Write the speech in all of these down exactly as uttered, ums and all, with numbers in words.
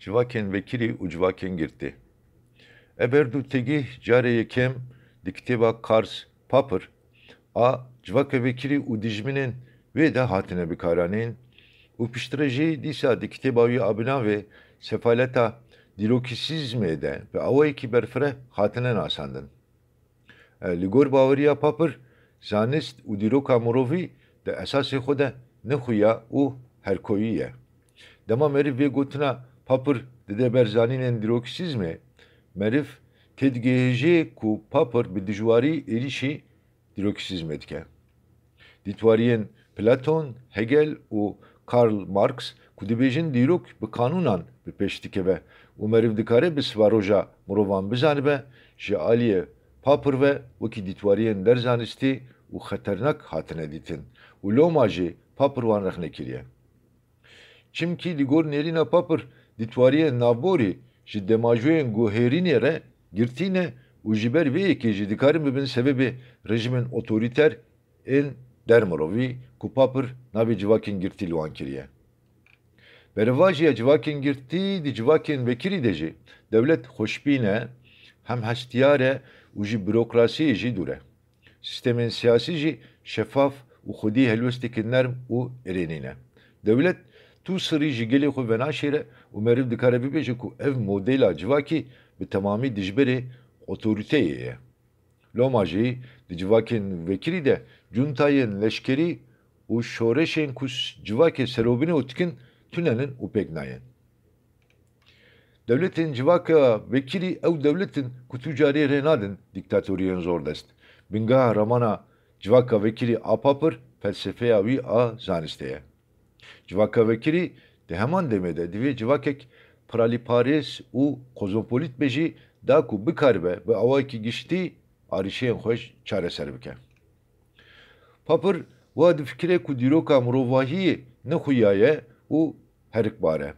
Civakên vekirî û civakên girtî. Ev her du têgih carê yekem di kitêba Karl Popper a civaka vekirî û dijminên wê de hatine bikaranîn û piştre jî dîsa di kitêba wî a bi navê Sefaleta Dîrokîsîzmê de bi awayekî berfireh hatine nasandin. E, li gor baweriya Popper, zanist û dîroka mirovî di esasê xwe de nexuya û herkoyî ye. Dema meriv vê gotina Popper dide ber zanînên dîrokîsîzmê, meriv têdigihêje ku Popper bi dijwarî êrîşî dîrokîsîzmê dike. Dîtwariyên Platon, Hegel û Karl Marx ku dibêjin dîrok bi qanûnan bi pêş dikeve û meriv dikare bi sivaroja mirovan bizanibe, ji aliyê Popper ve wekî dîtwariyên derzanistî û xeternak hatine dîtin û loma jî Popper wan rexne kiriye. Çimkî li gor nêrîna Popper dîtwariyên navborî ji demajoyên guherînê re girtî ne û ji ber vê yekê jî dikarin bibin sebebê rejîmên otorîter ên dermirovî ku Popper navê civakên girtî li wan kiriye. Berevajiya civakên girtî di civakên vekirî de jî dewlet xweşbîn e, hemhestiyar e û ji burokrasiyê jî dûr e. Sîstemên siyasî jî şefaf û xwedî helwesteke nerm û erênî ne. Dewlet tu sirî ji gelê xwe venaşêre û meriv dikare bibêje ku ev modela civakî bi temamî dijberê otorîteyê ye. Loma jî di civakên vekirî de cuntayên leşkerî û şoreşên ku s-, civakê serobîne û dikin tunenin û pêk nayên. Dewletên civaka vekirî ew dewlet in ku tu carî rê nadin dîktatoriyên zordest. Bingeha ramana civaka vekirî a Popper felsefeya wî a zanistê ye. Civaka vekirî di heman demê de divê civakek piralîparêz û kozmopolît be jî da ku bikaribe bi awayekî giştî arîşeyên xwe çareser bike. Popper wiha difikire ku dîroka mirovahiyê nexuya ye û herikbar e.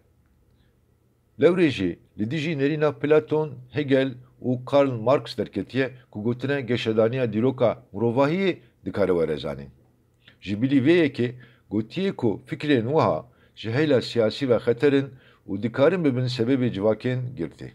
Lewrê jî li dijî nêrîna Platon, Hegel û Karl Marx derketiye ku gotine geşedaniya dîroka mirovahiyê dikare were zanîn. Ji bilî vê yekê gotiye ku fikrên wiha ji heyla siyasî ve xeter in û dikarin bibin sebebê civakên girtî.